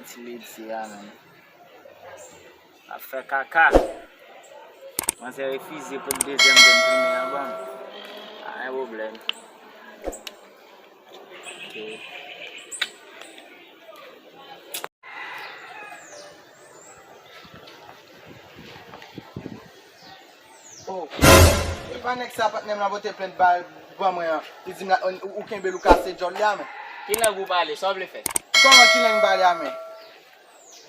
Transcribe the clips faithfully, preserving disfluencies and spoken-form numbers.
Ti ledi a menm. L ap fè kaka. Manzè refize pou l dezyèm grenn plimen an ban m. Pa gen pwoblèm. Ok. Oh, e pa nèg sa patnè m la pote plent ba, ban mwen an. Li di m la, ou, ou kenbe l, ou kase djòl li a, men. Ki lang ou pale? Sa w vle fè? Kòman ki lang m pale a, men?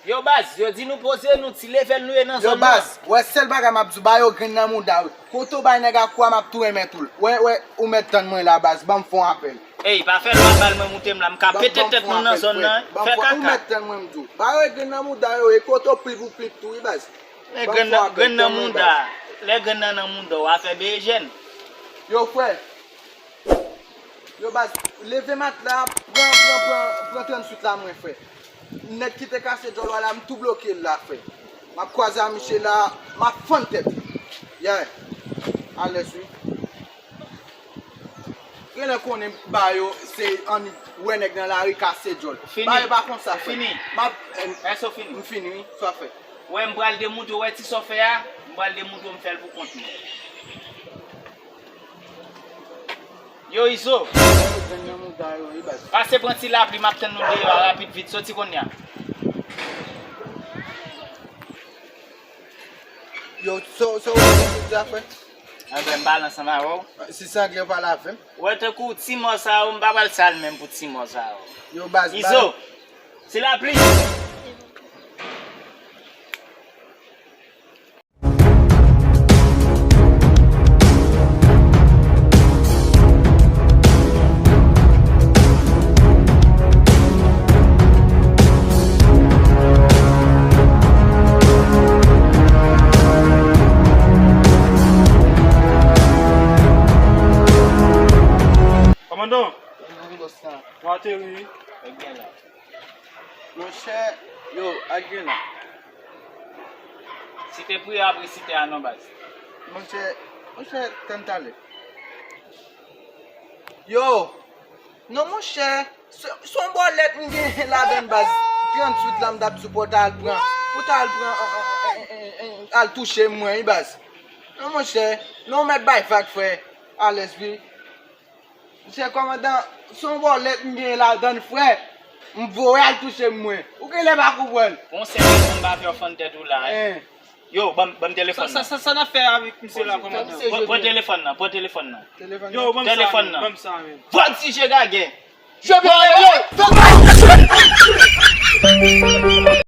Yo baz, yo di nou poze nou, ti level nou ye nan zòn nan. Yo baz, wè sèl bagay m ap di w, ba yo grenn nan mouda yo. Kote w bay nèg a kou a, m ap tou remèt ou l. Wè, wè, ou mèt tann mwen la baz, ban m fè yon apèl. Ey, pa fè lwa bal mwen moute m la, m ka pete tèt nou nan zòn nan, fè kaka. Ou mèt tann mwen m di w. Ba yo grenn nan mouda yo, e kote w plip ou plip tou wi baz. Men grenn nan, grenn nan mouda, lè grenn nan nan mouda w, afè bejèn. Yo frè, yo baz, leve matla, pran, pran, pran, pran trannsuit la mwen frè. Nèg ki te kase djòl la, m tou bloke l la frè. M ap kwaze a misye la, m ap fann tèt li. Yeah. Alèz wi. Genlè konnen ba yo se annik wè nèg nan lari kase djòl. Ba yo pa konsa frè. Fini. M ap, èske w fini? M fini wi, sa fè. Wè m pral demontre w, wè ti sa w fè a, m pral demontre w m fè l pou kont mwen. Yo Izo. Pase pran ti lapli, m ap tann nou deyò a rapid vit, soti kounye a. Yo, so, so, w ap di sa frè? Anben, m pale ansanm avè w. Si se anglè, w pale avè m. Wè tankou ti mò sa yo, m pa pral sal menm pou ti mò sa yo. Yo baz, Izo, se lapli. Kòmandan, nou ateri wi. Monchè, yo, ak grenn nan. Site priye apre site a non baz. Monchè, monchè, tann talè. Yo, non monchè, se, se yon bòlèt m gen ladan baz. Trannsuit la m t ap di w pou w ta al pran, pou w ta al pran, an, an, an, an, an, al touche mwen wi baz. Non monchè, non w mèt bay vag frè. Alèz wi. Monchè kòmandan, se yon bòlèt m gen ladan l frè. M voye al touche m mwen. Ou genlè pa konprann. Pou yon sèl rezon m pa fè w fann tèt ou la, en. Yo, ban m, ban m telefòn nan. Sa, sa, sa n ap fè avèk misye la, kòmandan? Pran, pran telefòn nan, pran telefòn nan. Yo, ban m sa, ban m sa, men. Vòt si je gagè. Je vais aller.